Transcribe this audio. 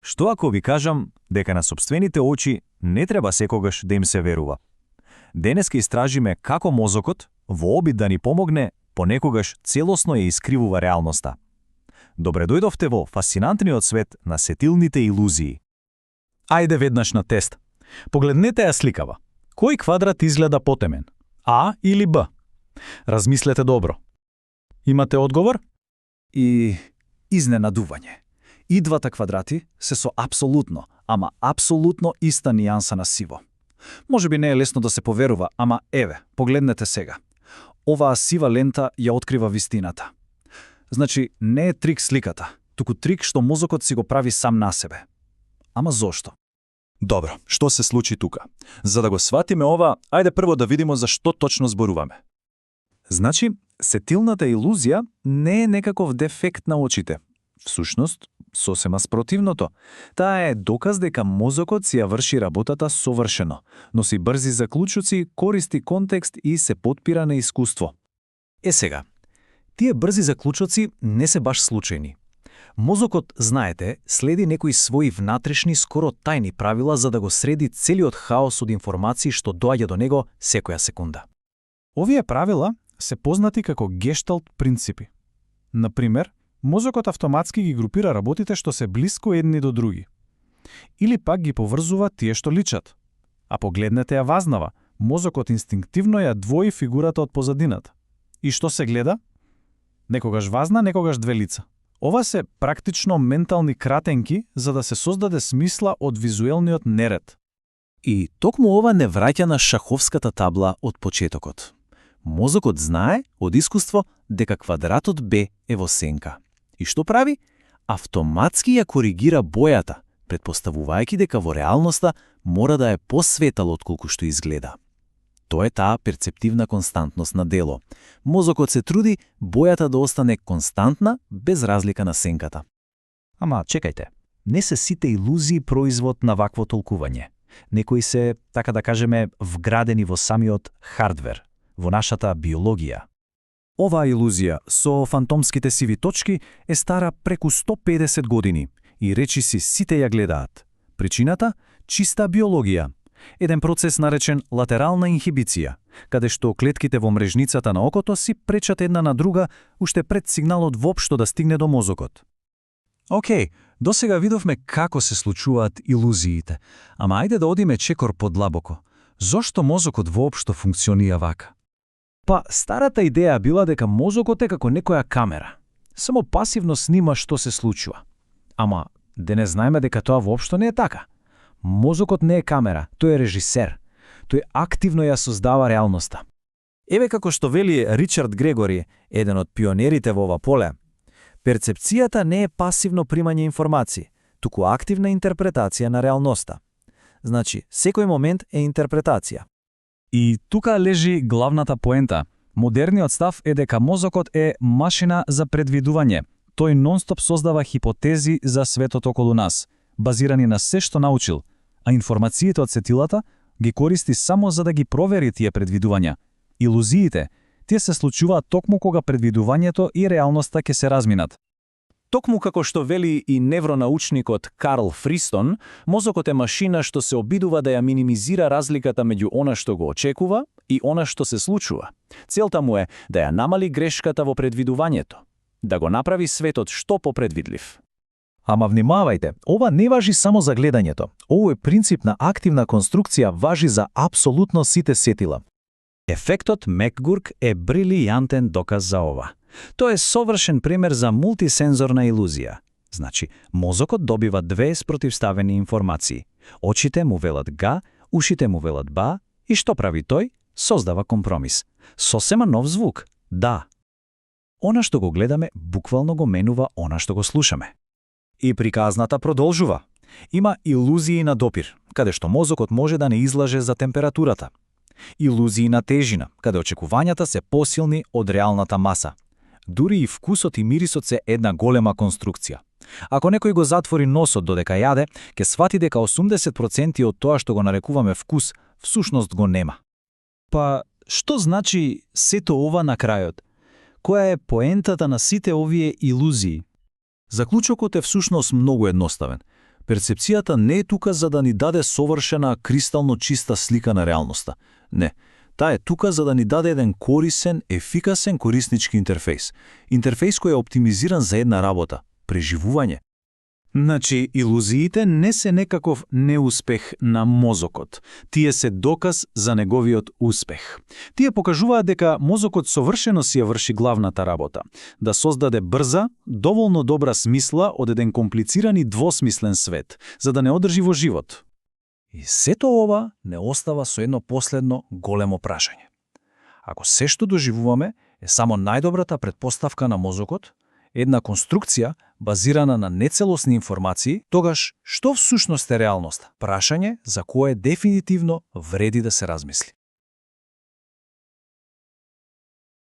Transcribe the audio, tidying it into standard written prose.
Што ако ви кажам дека на сопствените очи не треба секогаш да им се верува? Денес ќе истражиме како мозокот, во обид да ни помогне, понекогаш целосно ја искривува реалноста. Добре дојдовте во фасцинантниот свет на сетилните илузии. Ајде веднаш на тест. Погледнете ја сликава. Кој квадрат изгледа потемен? А или Б? Размислете добро. Имате одговор? И изненадување. И двата квадрати се со апсолутно, ама апсолутно иста нијанса на сиво. Можеби не е лесно да се поверува, ама еве, погледнете сега. Оваа сива лента ја открива вистината. Значи, не е трик сликата, туку трик што мозокот си го прави сам на себе. Ама зошто? Добро, што се случи тука? За да го сватиме ова, ајде прво да видиме за што точно зборуваме. Значи, сетилната илузија не е некаков дефект на очите. Всушност, сосема спротивното. Таа е доказ дека мозокот си ја врши работата совршено, носи брзи заклучоци, користи контекст и се потпира на искуство. Сега, тие брзи заклучоци не се баш случајни. Мозокот, знаете, следи некои своји внатрешни, скоро тајни правила за да го среди целиот хаос од информации што доаѓа до него секоја секунда. Овие правила се познати како гешталт принципи. Например, мозокот автоматски ги групира работите што се блиско едни до други. Или пак ги поврзува тие што личат. А погледнете ја вазнава, мозокот инстинктивно ја двои фигурата од позадината. И што се гледа? Некогаш вазна, некогаш две лица. Ова се практично ментални кратенки за да се создаде смисла од визуелниот неред. И токму ова не враќа на шаховската табла од почетокот. Мозокот знае од искуство дека квадратот Б е во сенка. И што прави? Автоматски ја коригира бојата, претпоставувајќи дека во реалноста мора да е посветал отколку што изгледа. Тоа е таа перцептивна константност на дело. Мозокот се труди бојата да остане константна без разлика на сенката. Ама чекајте, не се сите илузии производ на вакво толкување. Некои се, така да кажеме, вградени во самиот хардвер, во нашата биологија. Оваа илузија со фантомските сиви точки е стара преку 150 години и речиси сите ја гледаат. Причината? Чиста биологија. Еден процес наречен латерална инхибиција, каде што клетките во мрежницата на окото си пречат една на друга уште пред сигналот воопшто да стигне до мозокот. Океј, досега видовме како се случуваат илузиите, ама ајде да одиме чекор подлабоко. Зошто мозокот воопшто функционира вака? Па, старата идеја била дека мозокот е како некоја камера. Само пасивно снима што се случува. Ама, денес знаеме дека тоа воопшто не е така. Мозокот не е камера, тој е режисер. Тој активно ја создава реалноста. Еве како што вели Ричард Грегори, еден од пионерите во ова поле, перцепцијата не е пасивно примање информации, туку активна интерпретација на реалноста. Значи, секој момент е интерпретација. И тука лежи главната поента. Модерниот став е дека мозокот е машина за предвидување. Тој нонстоп создава хипотези за светот околу нас, базирани на се што научил, а информациите од сетилата ги користи само за да ги провери тие предвидувања. Илузиите, тие се случуваат токму кога предвидувањето и реалноста ќе се разминат. Токму како што вели и невронаучникот Карл Фристон, мозокот е машина што се обидува да ја минимизира разликата меѓу она што го очекува и она што се случува. Целта му е да ја намали грешката во предвидувањето, да го направи светот што попредвидлив. Ама внимавајте, ова не важи само за гледањето. Овој принцип на активна конструкција важи за апсолутно сите сетила. Ефектот Мекгурк е брилијантен доказ за ова. Тоа е совршен пример за мултисензорна илузија. Значи, мозокот добива две спротивставени информации. Очите му велат га, ушите му велат ба, и што прави тој? Создава компромис. Сосема нов звук. Да. Она што го гледаме, буквално го менува она што го слушаме. И приказната продолжува. Има илузии на допир, каде што мозокот може да не излаже за температурата. Илузии на тежина, каде очекувањата се посилни од реалната маса. Дури и вкусот и мирисот се една голема конструкција. Ако некој го затвори носот додека јаде, ќе свати дека 80% од тоа што го нарекуваме вкус, всушност го нема. Па, што значи сето ова на крајот? Која е поентата на сите овие илузии? Заклучокот е всушност многу едноставен. Перцепцијата не е тука за да ни даде совршена, кристално чиста слика на реалноста. Не, таа е тука за да ни даде еден корисен, ефикасен кориснички интерфејс. Интерфејс кој е оптимизиран за една работа – преживување. Значи, илузиите не се некаков неуспех на мозокот. Тие се доказ за неговиот успех. Тие покажуваат дека мозокот совршено си ја врши главната работа. Да создаде брза, доволно добра смисла од еден комплициран и двосмислен свет, за да не одржи во живот. И сето ова не остава со едно последно големо прашање. Ако се што доживуваме е само најдобрата претпоставка на мозокот, една конструкција базирана на нецелосни информации, тогаш што всушност е реалноста? Прашање за кое дефинитивно вреди да се размисли.